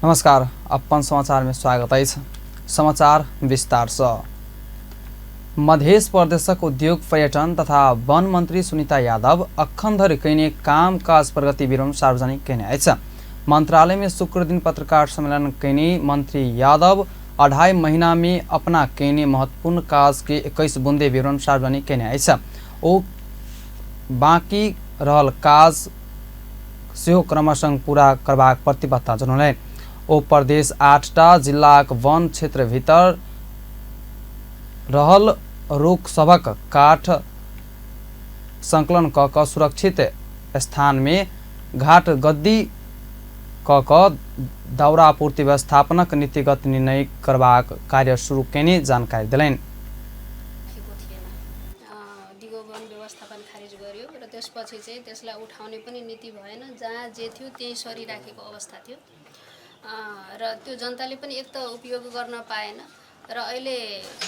नमस्कार, अपन समाचार में स्वागत अछि। समाचार विस्तार सँ मध्य प्रदेशक उद्योग पर्यटन तथा वन मंत्री सुनीता यादव अखन धरि कयने काम काज प्रगति विवरण सार्वजनिक कयने अछि। मंत्रालय में शुक्र दिन पत्रकार सम्मेलन कयने मंत्री यादव 2.5 महीना में अपना कयने महत्वपूर्ण काज के 21 बुंदे विवरण सार्वजनिक कयने अछि। ओ बाँकी रहल काज सेहो क्रमशः पूरा करबाक प्रतिबद्धता जनौलनि। ओ प्रदेश 8टा जिलाक वन क्षेत्र भीतर रहल रुख सभक काठ संकलन कऽ कऽ सुरक्षित स्थानमे घाट गद्दी कऽ कऽ दाउरापूर्ति व्यवस्थापनक नीतिगत निर्णय करबाक कार्य शुरू कयने जानकारी देलनि। राखेको थिएन। दिगो वन व्यवस्थापन खारेज गर्यो र त्यसपछि चाहिँ त्यसलाई उठाउने पनि नीति भएन। जहाँ जे थियो त्यहीँ सरिराखेको अवस्था थियो र त्यो जनताले पनि एक त उपयोग गर्न पाएन र अहिले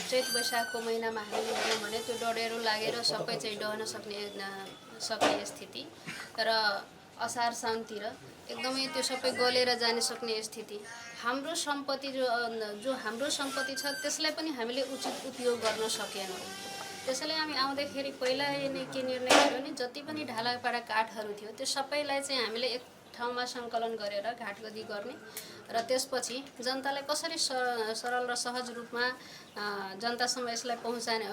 चैत वैशाखको महिनामा हामीले हेऱ्यौँ भने त्यो डढेरो लागेर सबै चाहिँ डहन सक्ने सक्ने स्थिति र असार साउनतिर एकदमै त्यो सबै गलेर जान सक्ने स्थिति। हाम्रो सम्पत्ति जो जो हाम्रो सम्पत्ति छ त्यसलाई पनि हामीले उचित उपयोग गर्न सकेनौँ। त्यसैले हामी आउँदाखेरि पहिला नै के निर्णय गर्यो भने जति पनि ढालापाडा काठहरू थियो त्यो सबैलाई चाहिँ हामीले एक ठाउँमा सङ्कलन गरेर घाटगदी गर्ने र त्यसपछि जनतालाई कसरी सरल र सहज रूपमा जनतासम्म यसलाई पहुँचाउने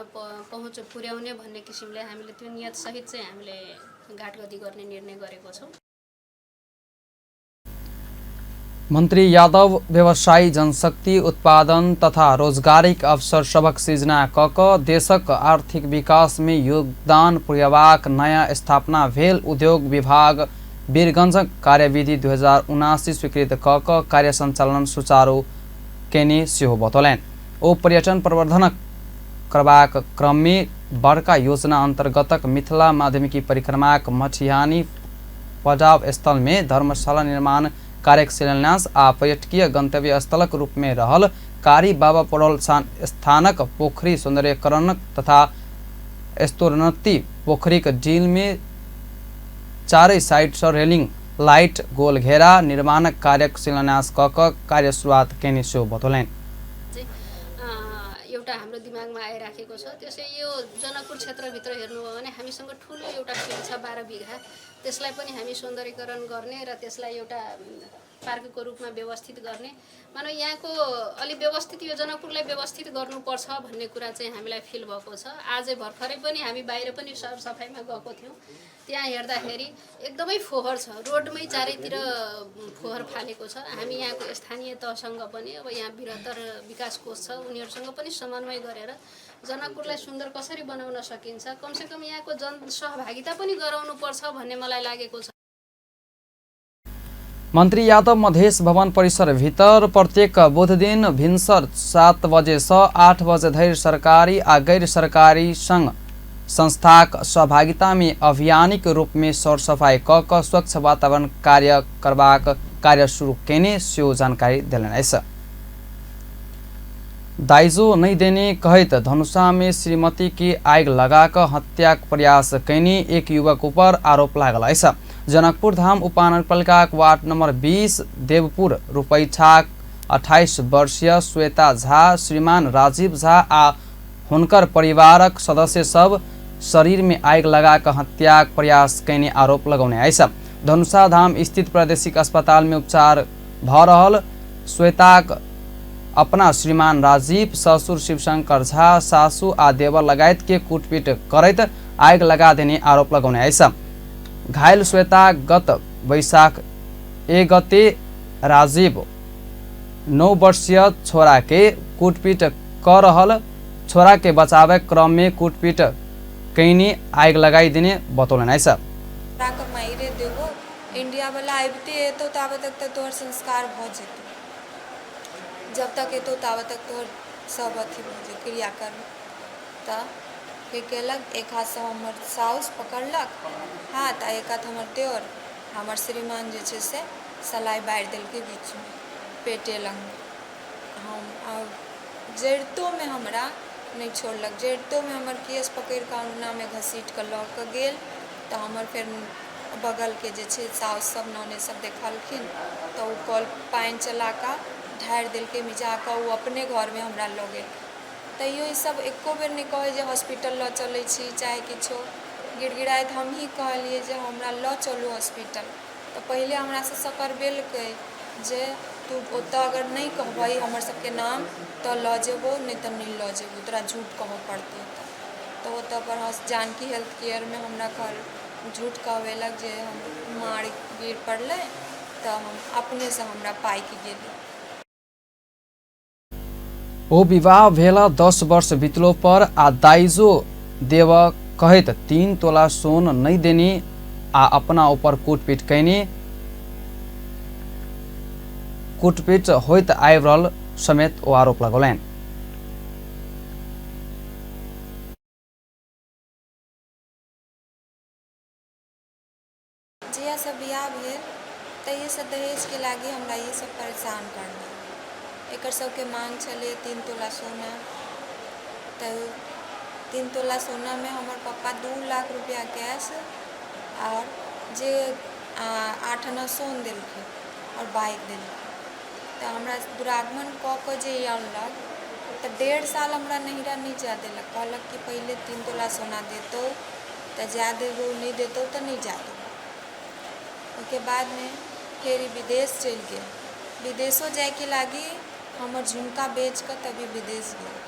पहुँच पुर्याउने भन्ने किसिमले हामीले त्यो नियतसहित चाहिँ हामीले घाटगदी गर्ने निर्णय गरेको छौँ। मंत्री यादव व्यवसायी जनशक्ति उत्पादन तथा रोजगारीक अवसर सभक सृजना कऽ कऽ देशक आर्थिक विकास में योगदान पुरयबाक नया स्थापना भेल उद्योग विभाग वीरगंजक कार्यविधि 2079 स्वीकृत कऽ कऽ कार्य संचालन सुचारू केने सेहो बतौलनि। ओ पर्यटन प्रवर्धन करबाक क्रम में बड़का योजना अंतर्गतक मिथिला माध्यमिकी परिक्रमाक मठियानी पडाव स्थल में धर्मशाला निर्माण कार्यक शिलान्यास आ पर्यटकीय गंतव्य स्थलक रूप में रहल कारी बाबा पड़ौल स्थानक पोखरी सौंदर्यकरण तथा स्तरोन्नति पोखरीक डील में चारै साइड सँ रेलिंग लाइट गोल घेरा निर्माणक कार्यक शिलान्यास कऽ कऽ कार्य शुरुआत केने सेहो बतौलनि। एउटा हाम्रो दिमागमा आइराखेको छ। त्यसै यो जनकपुर क्षेत्रभित्र हेर्नुभयो भने हामीसँग ठुलो एउटा फिल्ड छ 12 बिघा, त्यसलाई पनि हामी सौन्दर्यकरण गर्ने र त्यसलाई एउटा पार्कको रूपमा व्यवस्थित गर्ने, मानव यहाँको अलि व्यवस्थित यो जनकपुरलाई व्यवस्थित गर्नुपर्छ भन्ने कुरा चाहिँ हामीलाई फिल भएको छ। आजै भर्खरै पनि हामी बाहिर पनि सरसफाइमा गएको थियौँ, त्यहाँ हेर्दाखेरि एकदमै फोहोर छ, रोडमै चारैतिर फोहोर फालेको छ। हामी यहाँको स्थानीय तहसँग पनि अब यहाँ बृहत्तर विकास कोष छ, उनीहरूसँग पनि समन्वय गरेर जनकपुरलाई सुन्दर कसरी बनाउन सकिन्छ, कमसेकम यहाँको जनसहभागिता पनि गराउनुपर्छ भन्ने मलाई लागेको छ। मंत्री यादव मधेश भवन परिसर भीतर प्रत्येक बुध दिन भिनसर 7 बजे से 8 बजे धरि सरकारी आ गैर सरकारी संघ संस्थाक सहभागिता में अभियानिक रूप में सरसफाई कऽ कऽ स्वच्छ वातावरण कार्य करबाक कार्य शुरू केने सेहो जानकारी देलनि अछि। दाइजो नहि देने कहैत धनुषा में श्रीमती के आगि लगा कऽ हत्याक प्रयास कयने एक युवक ऊपर आरोप लागल अछि। जनकपुर धाम उपनगरपालिकाक वार्ड नंबर 20 देवपुर रुपैछाक 28 वर्षीय श्वेता झा श्रीमान राजीव झा आ हुनकर परिवारक सदस्य सब शरीर में आगि लगा कऽ हत्याक प्रयास कयने आरोप लगौने अछि। धनुषा धाम स्थित प्रादेशिक अस्पताल में उपचार भऽ रहल श्वेताक अपना श्रीमान राजीव, ससुर शिवशंकर झा, सासु आ देवर लगायत के कुटपिट करैत आगि लगा देने आरोप लगौने अछि। घायल श्वेता गत वैशाख 1 गते राजीव 9 वर्षीय छोरा के कुटपिट क रहल छोरा के बचावे क्रम में कुटपिट कैनी आगि लगाई देने बतौलनि अछि। के मारिए देबो, इंडिया वाला आबिते एतौ ताबे तक तऽ तोहर संस्कार भऽ जेतौ, जब तक एतौ ताबे तक तोहर सब अथी भऽ जेतौ क्रियाकर्म। तऽ फेर केलक, एक हाथसँ हमर साउस पकड़लक हाथ आ एक हाथ हमर देवर, हमर श्रीमान जे छै से सलाइ बारि देलकै बीचमे पेटे लग। हम जरितोमे हमरा नहि छोड़लक, जरितोमे हमर केश पकड़ि कऽ अङ्गनामे घसीट कऽ लऽ कऽ गेल। तऽ हमर फेर बगलके जे छै साउस सब ननदि सब देखलखिन तऽ ओ कल पानि चला कऽ ढारि देलकै, मिझा कऽ ओ अपने घरमे हमरा लऽ गेल। तैयो ईसब एको बेर नहि कहै जे हॉस्पिटल लऽ चलै छी चाहे किछो। गिड़गिड़ाइत हमहीँ कहलियै जे हमरा लऽ चलू हॉस्पिटल। तऽ पहिले हमरासँ सकरबेलकै जे तू ओतऽ अगर नहि कहबही हमर सबके नाम तऽ लऽ जेबौ, नहि तऽ नहि लऽ जेबौ, तोरा झूठ कहऽ पड़तौ। तऽ ओतऽ पर जानकी हेल्थ केयरमे हमरा कहल झूठ कहबेलक जे हम मार गिर पड़लै तऽ हम अपनेसँ हमरा पाकि गेलै। ओ विवाह भेला 10 वर्ष बितलो पर आ दाइजो देव कहैत 3 तोला सोन नहि देनी आ अपना ऊपर कुटपीट कैनी कुटपीट होइत आबि रहल समेत ओ आरोप लगौलनि। जहियासँ बियाह भेल तहिएसँ दहेजके लागि हमरा ई सब परेशान करलक। एकर सबके माँग छलै 3 तोला सोना। तऽ 3 तोला सोनामे हमर पप्पा 2 लाख रुपैआ कैश आओर जे 8 आना सोन देलखिन आओर बाइक देलखिन। तऽ हमरा दुरागमन कऽ कऽ जे ई अनलक तऽ 1.5 साल हमरा नैहरा नहि जाय देलक। कहलक कि पहिले 3 तोला सोना देतौ तऽ जाय देबौ, नहि देतौ तऽ नहि जाय देबौ। ओहिके बादमे फेर ई विदेश चलि गेल। विदेशो जायके लागि हमर झुमका बेच कऽ तभी विदेश गेल।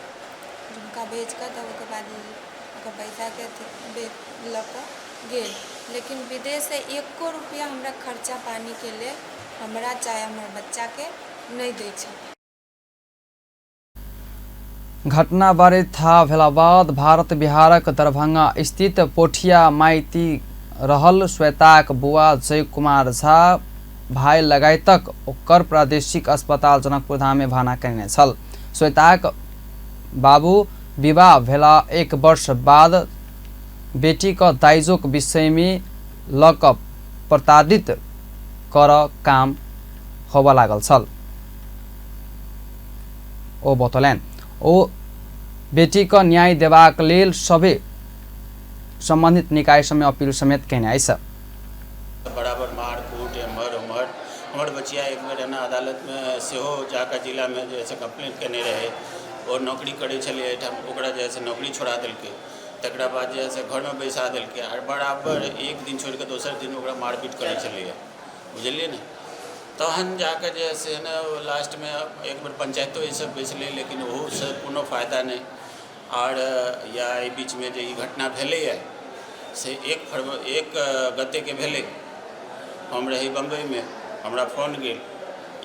झुमका बेच कऽ तब ओकर बाद ई ओकर पैसाके अथी लऽ कऽ गेल। लेकिन विदेशसँ एको रुपैआ हमरा खर्चा पानीके लेल हमरा चाहे हमर बच्चाके नहि दै छै। घटना बारे थाह भेला बाद भारत बिहारक दरभंगा स्थित पोठिया माइती रहल श्वेताक बुआ जय कुमार झा भाई लगायतक ओकर प्रादेशिक अस्पताल जनकपुर धाम में भाना कयने छल। श्वेताक बाबू विवाह भेला 1 वर्ष बाद बेटीक दाइजोक विषयमे लऽ कऽ प्रताड़ित करऽ काम होबऽ लागल छल। ओ बतौलनि ओ बेटीक न्याय देबाक लेल सभे सम्बन्धित निकाय सबमे अपील समेत कयने अछि। बराबर मार कूट एम्हर ओम्हर। हमर बचिया एक बेर एना अदालतमे सेहो जाकऽ जिलामे जे से कम्प्लेन केने रहै। ओ नौकरी करै छलै एहिठाम, ओकरा जे से नौकरी छोड़ा देलकै। तकरा बाद जे से घरमे बैसा देलकै आर बराबर एक दिन छोड़िकऽ दोसर दिन ओकरा मारपीट करै छलैए, बुझलियै ने। तहन जाकऽ जे से ने लास्टमे एक बेर पंचायतो ईसब बैसलै, लेकिन ओहूसँ कोनो फायदा नहि। आर या एहि बीचमे जे ई घटना भेलैए से 1 गतेके भेलै। हम रही बम्बइमे, हमरा फोन गेल,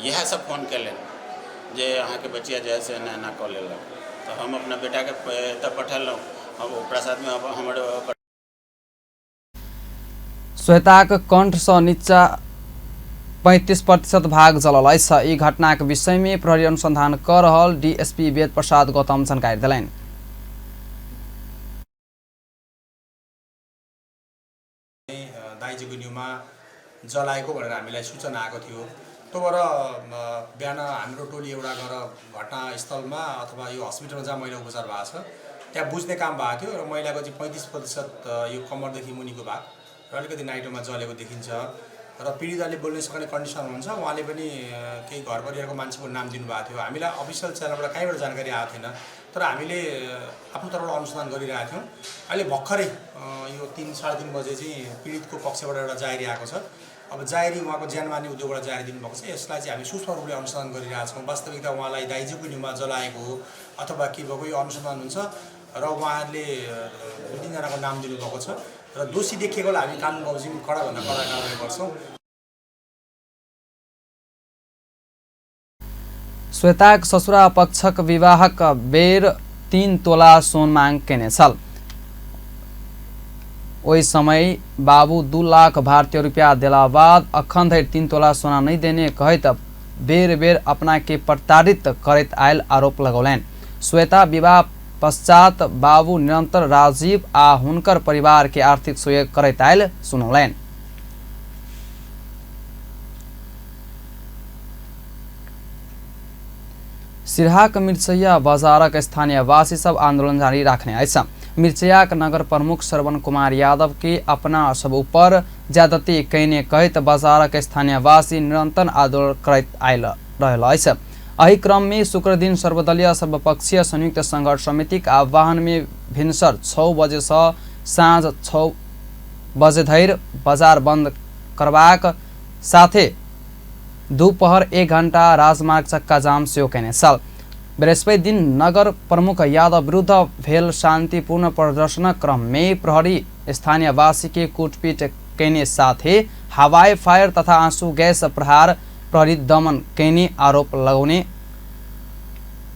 इएह सब फोन कयलनि जे अहाँके बचिया जे है से एना एना कऽ लेलक। तऽ हम अपना बेटाके एतऽ पठेलहुँ, हम ओ प्रसादमे हमर श्वेताक कंठसँ नीचा 35% भाग जलल अछि। ई घटनाक विषयमे प्रहरी अनुसंधान कऽ रहल डीएसपी वेद प्रसाद गौतम जानकारी देलनि। दाइजोको न्युमा जलाएको भनेर हामीलाई सूचना आएको थियो। त्यो भएर बिहान हाम्रो टोली एउटा गएर घटनास्थलमा अथवा यो हस्पिटलमा जहाँ महिला उपचार भएको छ त्यहाँ बुझ्ने काम भएको थियो र महिलाको चाहिँ 35% यो कम्मरदेखि मुनिको भाग र अलिकति नाइटोमा जलेको देखिन्छ र पीडितले बोल्न सक्ने कन्डिसन हुनुहुन्छ। उहाँले पनि केही घर परिवारको मान्छेको नाम दिनुभएको थियो। हामीलाई अफिसियल च्यानलबाट कहीँबाट जानकारी आएको थिएन, तर हामीले आफ्नो तर्फबाट अनुसन्धान गरिरहेका थियौँ। अहिले भर्खरै यो 3-3.5 बजे चाहिँ पीडितको पक्षबाट एउटा जाहेरी आएको छ। अब जाहेरी उहाँको ज्यान मार्ने उद्योगबाट जाहेरी दिनुभएको छ। यसलाई चाहिँ हामी सूक्ष्म रूपले अनुसन्धान गरिरहेका छौँ। वास्तविकता उहाँलाई दाइजोको न्युमा जलाएको हो अथवा के भएको यो अनुसन्धान हुन्छ र उहाँहरूले 2-3 जनाको नाम दिनुभएको छ र दोषी देखिएकोलाई हामी कानुन बमोजिम कडाभन्दा कडा कारवाही गर्छौँ। श्वेताक ससुरा पक्षक विवाहक बेर 3 तोला सोन मांग केने छल। ओहि समय बाबू 2 लाख भारतीय रुपया देला बाद अखन धरि 3 तोला सोना नहि देने कहैत बेर बेर अपना के प्रताड़ित करैत आयल आरोप लगौलनि। श्वेता विवाह पश्चात बाबू निरंतर राजीव आ हुनकर परिवार के आर्थिक सहयोग करैत आयल सुनौलनि। सिरहाक मिर्चैया बाजारक स्थानीयवासी सब आंदोलन जारी राखने अछि। मिर्चैयाक नगर प्रमुख श्रवण कुमार यादव के अपना सब ऊपर ज्यादती कयने कहैत बाजारक स्थानीयवासी निरंतर आंदोलन करैत आयल रहल अछि। एहि क्रम में शुक्रदिन सर्वदलीय सर्वपक्षीय संयुक्त संघर्ष समितिक आह्वान में भिनसर 6 बजे से साँझ 6 बजे धरि बाजार बंद करबाक साथे दोपहर 1 घण्टा राजमार्ग चक्का जाम सेहो कयने छल। बृहस्पति दिन नगर प्रमुख यादव विरुद्ध भेल शान्तिपूर्ण प्रदर्शनक क्रम में प्रहरी स्थानीयवासी के कुटपिट कयने साथे हवाई फायर तथा आंसू गैस प्रहार प्रहरी दमन कयने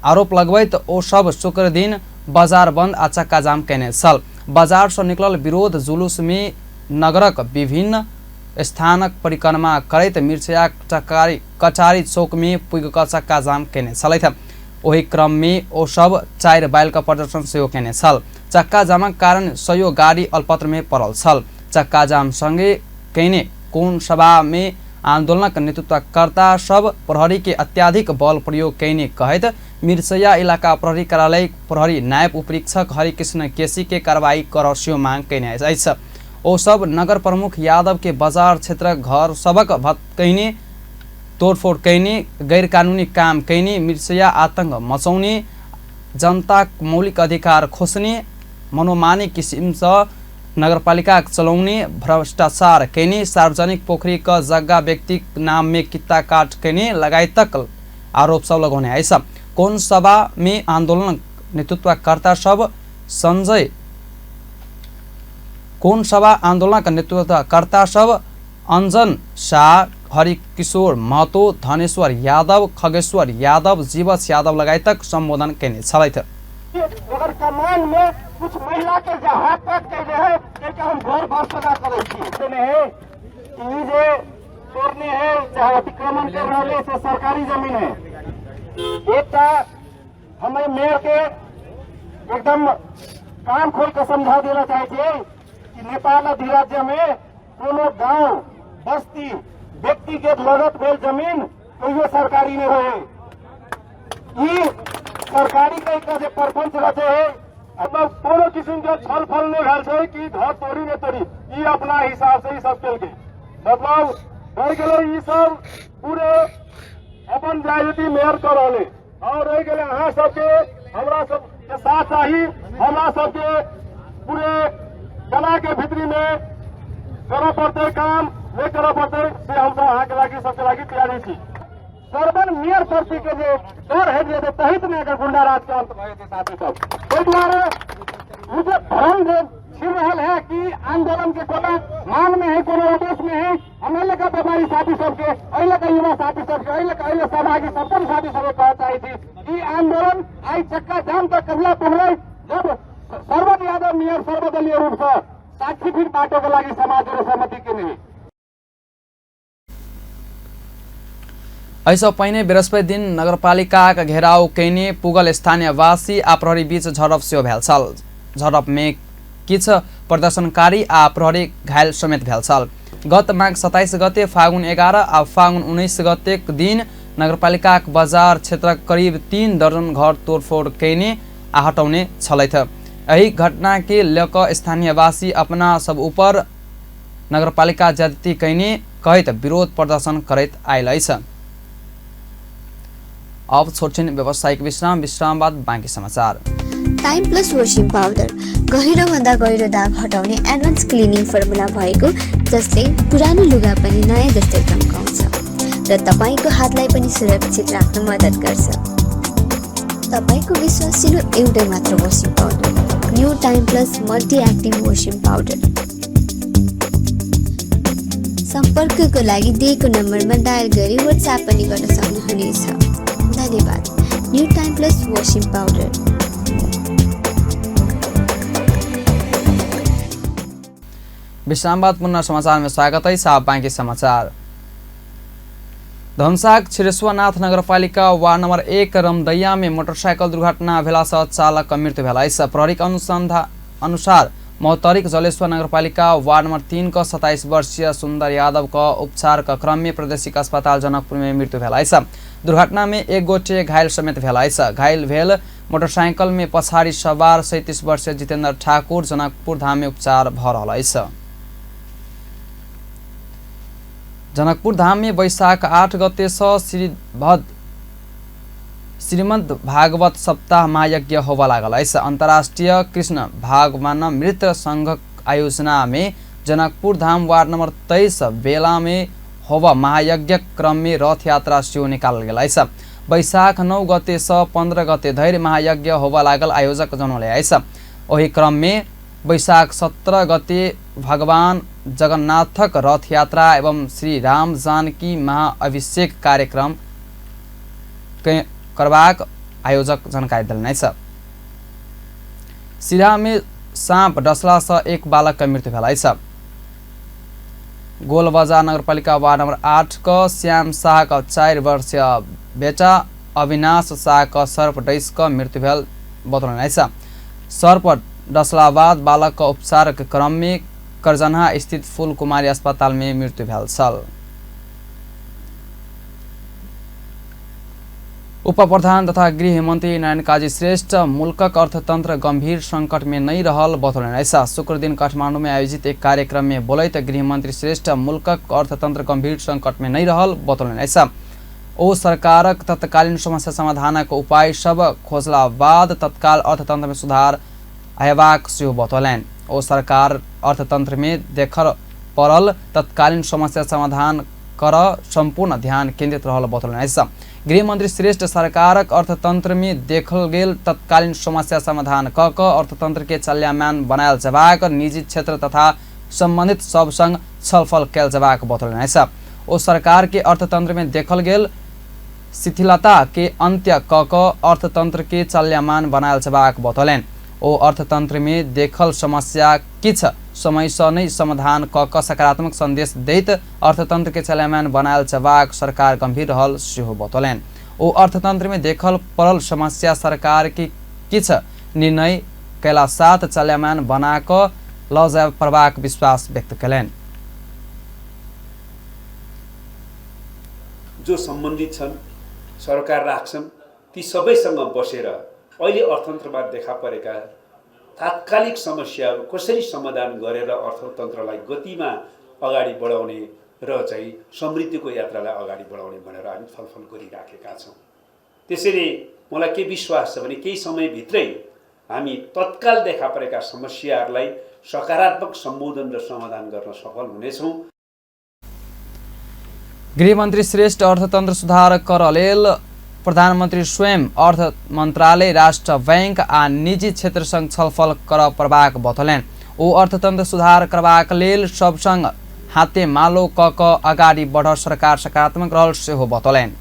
आरोप लगबैत ओ सब शुक्र दिन बाजार बंद आ चक्का जाम कयने छल। बाजार से निकलल विरोध जुलूस में नगरक विभिन्न स्थानक परिक्रमा करैत मिर्चया कचारी चौक में पुगि कऽ चक्का जाम कयने छलथि। ओहि क्रम में ओ सब 4 बैल का प्रदर्शन सेहो कयने छल। चक्का जामक कारण सयो गाड़ी अलपत्र में पड़ल छल। चक्का जाम संगे कयने कोण सभा में आंदोलनक नेतृत्वकर्ता सब प्रहरी के अत्याधिक बल प्रयोग कयने कहैत मिर्चया इलाका प्रहरी कार्यालय प्रहरी नायब उपरीक्षक हरिकृष्ण केसी के कार्रवाई करऽ सेहो मांग कयने अछि। ओ सब नगर प्रमुख यादव के बाजार क्षेत्रक घर सबक भत्कैने तोडफोड कयने गैरकानूनी काम कयने मिर्चया आतंक मचौने जनताक मौलिक अधिकार खोस्ने मनोमानी किसिमसँ नगरपालिका चलाउने भ्रष्टाचार कयने सार्वजनिक पोखरीक जग्गा व्यक्तिक नाममे कित्ता काट कयने लगायतक आरोप सब लगौने अछि। कोन सभा में आंदोलन नेतृत्वकर्ता सब संजय कोन सभा आंदोलनक नेतृत्वकर्ता सब अंजन शाह, हरिकिशोर महतो, धनेश्वर यादव, खगेश्वर यादव, जीवछ यादव लगायतक सम्बोधन कयने छलथि। मगर कमान में कुछ महिला के हाथ तक कैले है कि हम घर भर्सना करै छी है ई जे तोड़ने है चाहे अतिक्रमण कर रहे से सरकारी जमीन है। एकटा हमें मेयर के एकदम कान खोल के समझा देना चाहे छियै कि नेपाल अधिराज्य में कोनो गांव बस्ती व्यक्ति के लगत भेल जमीन कहियो सरकारी नहीं रहे। ई सरकारी के जे प्रपंच रचे है मतलब कोनो किसिम के छल फल नहीं भेल छै कि घर तोड़ी नहीं तोड़ी, ई अपना हिसाब से ई सब केलकै। मतलब रहि गेलै ई सब पूरे अपन राजनीति मेयर कर रहलै और रहि गेलै अहाँ सबके हमरा सबके साथ चाही। हमरा सबके पूरे कला के भीतरी में करऽ पड़तै काम, नहीं करऽ पड़तै से हमसब अहाँके लागि सबके लागि तैयारी छी। सरबन मेयर प्रति के जे डर हटि जेतै तहित में अगर गुंडा राज के अंत भऽ जेतै साथी सब। ताहि दुआरे ओ जे भ्रम जे छिड़ रहल है कि आंदोलन के कोनो मांग में है कोनो उद्देश्य में है, हम एहि लऽ कऽ व्यापारी साथी सबके, एहि लऽ कऽ युवा साथी सबके, एहि लऽ कऽ एहि सहभागी सम्पूर्ण साथी सबके कहऽ चाहै छी कि आंदोलन आइ चक्का जाम तक कहिया पुगलै जब सरबन यादव मेयर सर्वदलीय रूप से 60 फीट बाटो के लागि समाज सहमति केने है। एहिसँ पहिने बृहस्पति दिन नगरपालिकाक घेराव कयने पुगल स्थानीयवासी आ प्रहरी बीच झड़प सेहो भेल छल। झड़प में किछु प्रदर्शनकारी आ प्रहरी घायल समेत भेल छल। गत माघ 27 गते फागुन 11 आ फागुन 19 गतेक दिन नगरपालिकाक बाजार क्षेत्रक करीब 3 दर्जन घर तोडफोड कयने आ हटौने छलथि। एहि घटना के लऽ कऽ स्थानीयवासी अपना सब ऊपर नगरपालिका ज्यादती कयने कहैत विरोध प्रदर्शन करैत आयल अछि। अब छोटछिन व्यावसायिक विश्राम, विश्राम बाद बाँकी समाचार। टाइम प्लस वाशिङ पाउडर गहिरोभन्दा गहिरो दाग हटाउने एडभान्स क्लिनिङ फर्मुला भएको जसले पुरानो लुगा पनि नयाँ जस्तै चम्काउँछ र तपाईँको हातलाई पनि सुरक्षित राख्न मद्दत गर्छ। तपाईँको विश्वासिलो एउटै मात्र washing powder, new time plus multi active washing powder. सम्पर्कको लागि दिएको नम्बरमा डायल गरी वाट्सएप पनि गर्न सक्नुहुनेछ। धन्यवाद। New time plus washing powder. विश्राम बाद पुनः समाचार में स्वागत है। साफ बाँकी समाचार। धनुषाक क्षीरेश्वरनाथ नगरपालिका वार्ड नंबर 1 रमदैया में मोटरसाइकिल दुर्घटना भेलासँ चालक मृत्यु भेल अछि। प्रहरीक अनुसंधान अनुसार महोत्तरीक जलेश्वर नगरपालिका वार्ड नंबर 3 क 27 वर्षीय सुंदर यादव क उपचार क क्रम में प्रादेशिक अस्पताल जनकपुर में मृत्यु भेल अछि। दुर्घटना में एक गोटे घायल समेत भेल अछि। घायल भेल मोटरसाइकिल में पछाड़ी सवार 37 वर्षीय जितेंद्र ठाकुर जनकपुर धाम में उपचार भ रहल अछि। जनकपुर धाम में वैशाख 8 गते सँ श्रीमद् भागवत सप्ताह महायज्ञ होबय लागल अछि। अंतर्राष्ट्रीय कृष्ण भगवानामृत संघक आयोजना में जनकपुर धाम वार्ड नंबर 23 बेला में होबय महायज्ञक क्रम में रथ यात्रा सेहो निकालल गेल अछि। वैशाख 9 गते सँ 15 गते धरि महायज्ञ होबय लागल आयोजक जनौले अछि। ओहि क्रम में वैशाख 17 गते भगवान जगन्नाथक रथ यात्रा एवं श्री राम जानकी महाअभिषेक कार्यक्रम करबाक आयोजक जानकारी देलनि अछि। सिराहा में सांप डसला सँ एक बालक के मृत्यु भेल अछि। गोलबजार नगरपालिका वार्ड नंबर 8 क श्याम शाह क 4 वर्षीय बेटा अविनाश शाह क सर्प डसि क मृत्यु भेल बतौलनि अछि। सर्प डसला बाद बालक क उपचार के क्रम में करजन्हा स्थित फूल कुमारी अस्पताल में मृत्यु भेल छल। उप प्रधान तथा गृह मंत्री नारायण काजी श्रेष्ठ मुल्कक अर्थतंत्र गंभीर संकट में नहीं रहल बतौलनि अछि। शुक्रदिन काठमांडू में आयोजित एक कार्यक्रम में बोलैत गृहमंत्री श्रेष्ठ मुल्कक अर्थतंत्र गंभीर संकट में नहीं रहल बतौलनि अछि। ओ सरकारक तत्कालीन समस्या समाधानक उपाय सब खोजला बाद तत्काल अर्थतंत्र में सुधार अयबाक सेहो बतौलनि। ओ सरकार अर्थतंत्र में देखल पड़ल तत्कालीन समस्या समाधान कर संपूर्ण ध्यान केंद्रित रहल बतौलनि अछि। गृहमंत्री श्रेष्ठ सरकारक अर्थतंत्र में देखल गेल तत्कालीन समस्या समाधान क क अर्थतंत्र के चलयमान बनायल जेबाक, निजी क्षेत्र तथा संबंधित सब संग छलफल कयल जेबाक बतौलनि अछि। ओ सरकार के अर्थतंत्र में देखल गेल शिथिलता के अंत्य क क अर्थतंत्र के चलयमान बनायल जेबाक बतौलनि। ओ अर्थतंत्र में देखल समस्या किछ समय सँ नै समाधान क क सकारात्मक संदेश दैत अर्थतंत्र के चलयमान बनायल जेबाक सरकार गंभीर रहल सेहो बतौलनि। ओ अर्थतंत्र में देखल पड़ल समस्या सरकार के किछ निर्णय कयला साथ चलयमान बना क ल जाय पड़बाक विश्वास व्यक्त कयलनि। जो सम्बन्धित छन्, सरकार राख्छन्, ती सबैसँग बसेर अहिले अर्थतन्त्रमा देखा परेका तात्कालिक समस्याहरू कसरी समाधान गरेर अर्थतन्त्रलाई गतिमा अगाडि बढाउने र चाहिँ समृद्धिको यात्रालाई अगाडि बढाउने भनेर हामी छलफल गरिराखेका छौँ। त्यसैले मलाई के विश्वास छ भने केही समयभित्रै हामी तत्काल देखा परेका समस्याहरूलाई सकारात्मक सम्बोधन र समाधान गर्न सफल हुनेछौँ। गृहमन्त्री श्रेष्ठ अर्थतन्त्र सुधार कर लेल प्रधानमन्त्री स्वयं अर्थ मन्त्रालय, राष्ट्र बैंक आ निजी क्षेत्रसँग छलफल कर पड़बाक बतौलनि। ओ अर्थतन्त्र सुधार करबाक लेल सबसँग हाते मालो क क अगाडि बढ़ सरकार सकारात्मक रहल सेहो बतौलनि।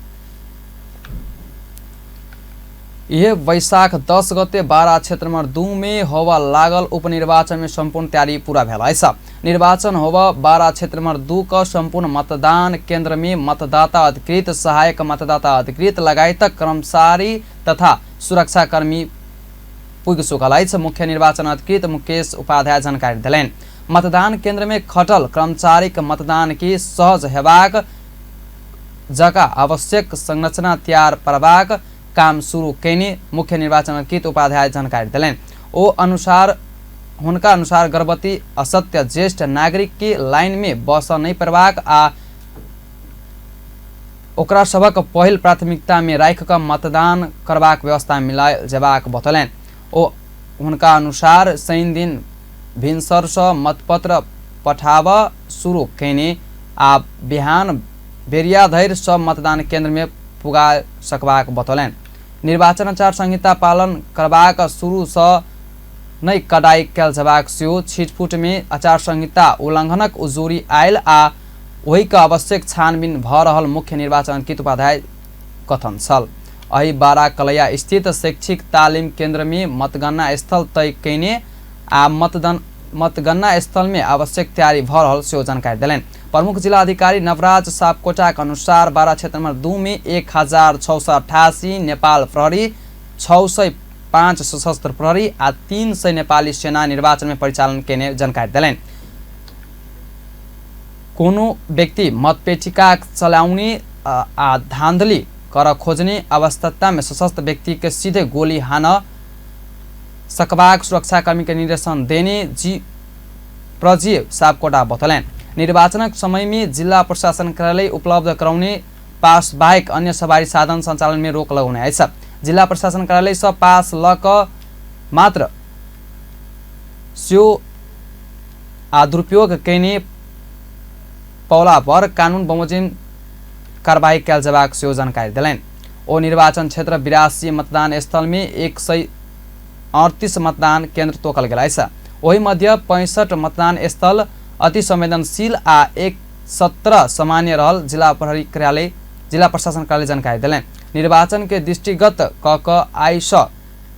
यह वैशाख 10 गते 12 क्षेत्र नंबर 2 में होवा लागल उपनिर्वाचन में संपूर्ण तैयारी पूरा भेल अछि। निर्वाचन होवा 12 क्षेत्र नंबर 2 का संपूर्ण मतदान केंद्र में मतदाता अधिकृत, सहायक मतदाता अधिकृत लगायतक कर्मचारी तथा सुरक्षाकर्मी पुगि चुकल अछि। मुख्य निर्वाचन अधिकृत मुकेश उपाध्याय जानकारी देलनि। मतदान केंद्र में खटल कर्मचारी के मतदान के सहज हेबाक जका आवश्यक संरचना तैयार करबाक काम शुरू कयने मुख्य निर्वाचन अधिकृत उपाध्याय जानकारी देलनि। ओ अनुसार हुनका अनुसार गर्भवती, असत्य, ज्येष्ठ नागरिक के लाइन में बस नहीं पड़बाक आ ओकरा सबक पहिल प्राथमिकता में राखि क मतदान करबाक व्यवस्था मिलायल जेबाक बतौलनि। ओ हुनका अनुसार शनि दिन भिनसर सँ मतपत्र पठाब शुरू कयने आ बिहान बेरिया धरि सब मतदान केंद्र में पुगा सकबाक बतौलनि। निर्वाचन आचार संहिता पालन करबाक शुरू सँ नै कडाई कयल जेबाक सेहो छिटफुट में आचार संहिता उल्लंघनक उजुरी आयल आ ओहि के आवश्यक छानबीन भ रहल मुख्य निर्वाचन अधिकृत उपाध्याय कथन छल। एहि बारा कलैया स्थित शैक्षिक तालिम केंद्र में मतगणना स्थल तय कयने आ मतगणना स्थल में आवश्यक तैयारी भ रहल सेहो जानकारी देलनि। प्रमुख जिला अधिकारी नवराज सापकोटाक अनुसार 12 क्षेत्र नंबर 2 में 1688 नेपाल प्रहरी, 605 सशस्त्र प्रहरी आ 300 नेपाली सेना निर्वाचन में परिचालन कयने जानकारी देलनि। कोनो व्यक्ति मतपेटिका चलाउने आ धांधली कर खोज्ने अवस्था में सशस्त्र व्यक्ति के सीधे गोली हान सकबाक सुरक्षाकर्मी के निर्देशन देने जी प्रजीव सापकोटा बतौलनि। निर्वाचनक समयमे जिल्ला प्रशासन कार्यालय उपलब्ध कराउने पास बाहेक अन्य सवारी साधन सञ्चालनमे रोक लगाउने अछि। जिल्ला प्रशासन कार्यालयसँ पास ल क मात्र स्यो आ दुरुपयोग कयने पौला पर कानून बमोजिम कारबाही कयल जेबाक सेहो जानकारी देलनि। ओ निर्वाचन क्षेत्र 82 मतदान स्थलमे 138 मतदान केन्द्र तोकल गेल अछि। ओहि मध्य 65 मतदान स्थल अति संवेदनशील आ 117 सामान्य रहल जिला प्रहरी कार्यालय जिला प्रशासन कार्यालय जानकारी देलनि। निर्वाचन के दृष्टिगत क क आइसँ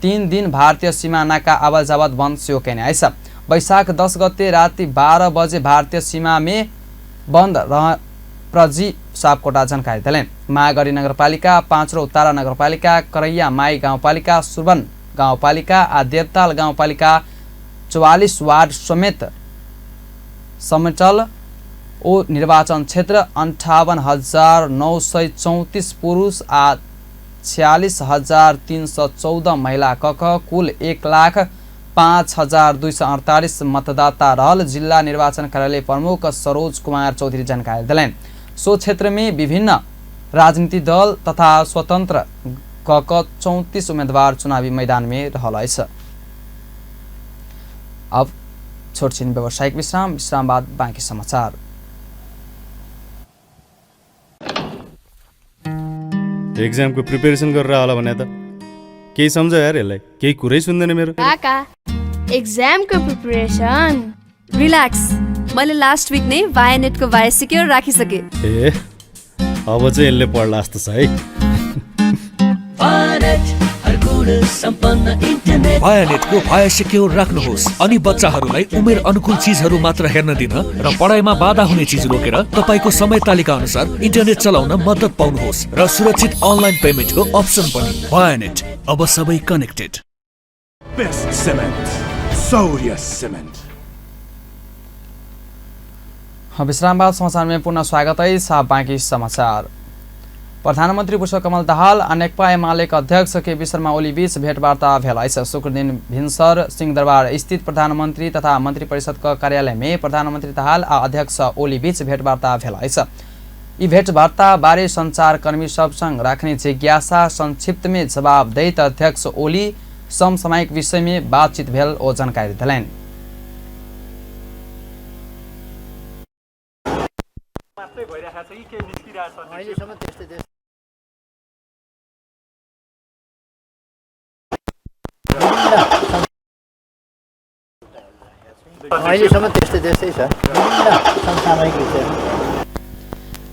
3 दिन भारतीय सीमा नाका आवत जावत बन्द सेहो कयने अछि। वैशाख 10 गते राति 12 बजे भारतीय सीमा में बंद रह प्रजी सापकोटा जानकारी देलनि। महागढी नगरपालिका, पाँचरो तारा नगरपालिका, करैया माई गाउँपालिका, सुरवन गाउँपालिका आ देवताल गाउँपालिका 44 वार्ड समेत समेटल ओ निर्वाचन क्षेत्र 58,934 पुरुष आ 46,314 महिला कक कुल 1,05,248 मतदाता रहल जिल्ला निर्वाचन कार्यालय प्रमुख सरोज कुमार चौधरी जानकारी देलनि। सो क्षेत्र में विभिन्न राजनीतिक दल तथा स्वतंत्र कक 34 उम्मीदवार चुनावी मैदान में रहल अछि। अब छोटछिन व्यावसायिक विश्राम, विश्राम बाद बाँकी समाचार। एक्जामको प्रिपेरेसन गरेर होला भने त केही सम्झ यार, यसलाई केही कुरै सुन्दैन मेरो। काका एक्जामको प्रिपरेसन रिल्याक्स, मैले लास्ट विक नै भायानेटको भाया सिक्योर राखिसके। ए अब चाहिँ यसले पढ्ला जस्तो छ है। भायानेटको भाया सिक्योर राख्नुहोस् अनि बच्चाहरूलाई उमेर अनुकूल चिजहरू मात्र हेर्न दिन र पढाइमा बाधा हुने चिज रोकेर तपाईको समय तालिका अनुसार इन्टरनेट चलाउन मद्दत पाउनुहोस् र सुरक्षित अनलाइन पेमेन्टको अप्सन पनि। भायानेट अब सबै connected. Best cement, Shaurya cement. विश्राम बाद समाचार में पुनः स्वागत है। बाँकी समाचार। प्रधानमन्त्री पुष्पकमल दाहाल आ नेकपा एमालेक अध्यक्ष केपी शर्मा ओली बीच भेटवार्ता भेल अछि। शुक्रदिन भिनसर सिंहदरबार स्थित प्रधानमन्त्री तथा मन्त्री परिषदक कार्यालय में प्रधानमन्त्री दाहाल आ अध्यक्ष ओली बीच भेटवार्ता भेल अछि। यी भेटवार्ता बारे सञ्चारकर्मी सबसँग राख्ने जिज्ञासा संक्षिप्त में जवाब दैत अध्यक्ष ओली समसामयिक विषय में बातचीत भेल ओ जानकारी देलनि।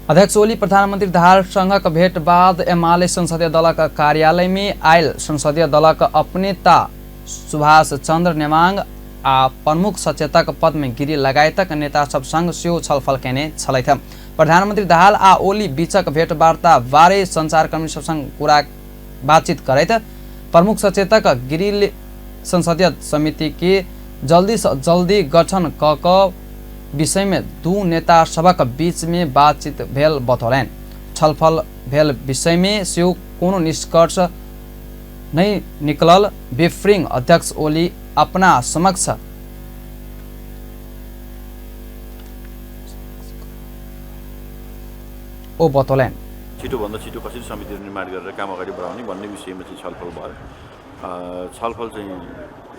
अध्यक्ष ओली प्रधानमन्त्री दाहालसँगक भेट बाद एमाले संसदीय दलक कार्यालय में आयल संसदीय दलक अपनेता सुभाष चन्द्र नेमाङ आ प्रमुख सचेतक पद्म गिरी लगायतक नेता सबसँग सेहो छलफल कयने छलथि। प्रधानमन्त्री दाहाल आ ओली बीचक भेटवार्ता बारे सञ्चारकर्मी सबसँग कुरा बातचीत करैत प्रमुख सचेतक गिरी संसदीय समिति के जल्दी से जल्दी गठन क क विषय में दू नेता सबक बीच में बातचीत भेल बतौलनि। छलफल भेल विषय में सेहो कोनो निष्कर्ष नहीं निकलल ब्रीफिंग अध्यक्ष ओली अपना समक्ष ओ बतौलनि। छिटोभन्दा छिटो कसरी समिति निर्माण गरेर काम अगाडि बढाउने भन्ने विषयमा चाहिँ छलफल भयो। छलफल चाहिँ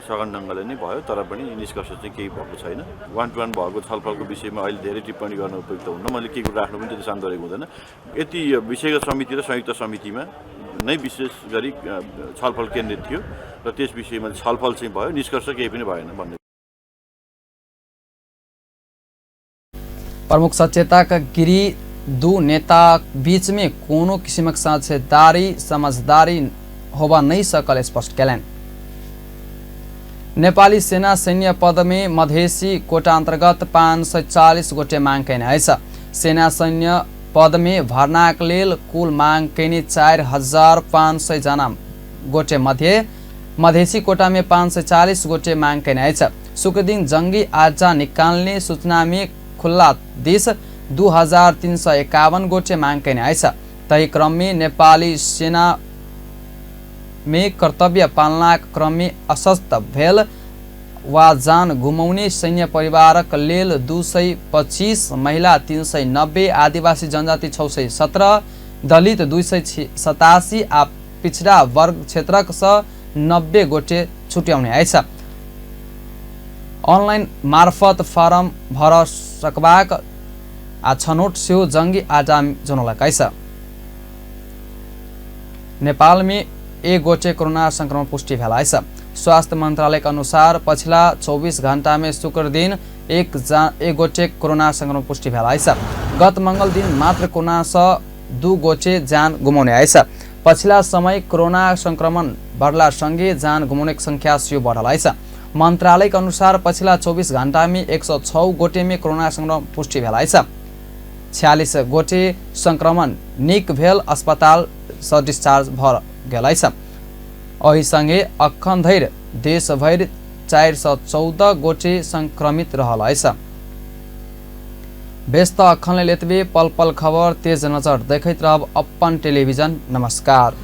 सघन ढङ्गले नै भयो, तर पनि निष्कर्ष चाहिँ केही भएको छैन। वान टु वान भएको छलफलको विषयमा अहिले धेरै टिप्पणी गर्न उपयुक्त हुन्न। मैले केही कुरा राख्नु पनि त्यति सान्दर्भिक हुँदैन। यति विषयगत समिति र संयुक्त समितिमा नै विशेष गरी छलफल केन्द्रित थियो र त्यस विषयमा छलफल चाहिँ भयो, निष्कर्ष केही पनि भएन भन्ने। प्रमुख सचेतक गिरी दू नेता बीच में कोनो किसिमक साझेदारी समझदारी होबा नहीं सकल स्पष्ट कयलनि। नेपाली सेना सैन्य पद में मधेसी कोटा अंतर्गत 540 गोटे मांग कयने अछि। सेना सैन्य पद में भर्नाक लेल कुल मांग कयने 4,500 जना गोटे मध्ये मधेसी कोटा में 540 गोटे मांग कयने अछि। शुक्रदिन जंगी आजा निकाल्ने सूचना में खुल्ला this 2,351 गोटे मांग कयने अछि। तही क्रम में नेपाली सेना में कर्तव्य पालनाक क्रम में अस्वस्थ भेल वा जान गुमाउने सैन्य परिवारक लेल 225, महिला 390, आदिवासी जनजाति 617, दलित 287 आ पिछड़ा वर्ग क्षेत्रक सँ 90 गोटे छुट्याउने अछि। ऑनलाइन मार्फत फारम भर सकबाक आ छनौट सेहो जंगी आटा जनौलक अछि। नेपाल में एक गोटे कोरोना संक्रमण पुष्टि भेल अछि। स्वास्थ्य मंत्रालय के अनुसार पछिला 24 घंटा में शुक्र दिन एक गोटे कोरोना संक्रमण पुष्टि भेल अछि। गत मंगल दिन मात्र कोरोना से 2 गोटे जान गुमाउने अछि। पछिला समय कोरोना संक्रमण बढ़ला सँगै जान गुमाउने संख्या सेहो बढ़ल अछि। मंत्रालय के अनुसार पछिला 24 घंटा में 106 गोटे में कोरोना संक्रमण पुष्टि भेल अछि। 46 गोटे संक्रमण निक भेल अस्पताल से डिस्चार्ज भ गेल अछि। एहि संगे अखन धरि देशभरि 414 गोटे संक्रमित रहल अछि। व्यस्त अखन लेल एतबे। पल पल खबर तेज नजर देखैत रहब अपन टेलीविजन। नमस्कार।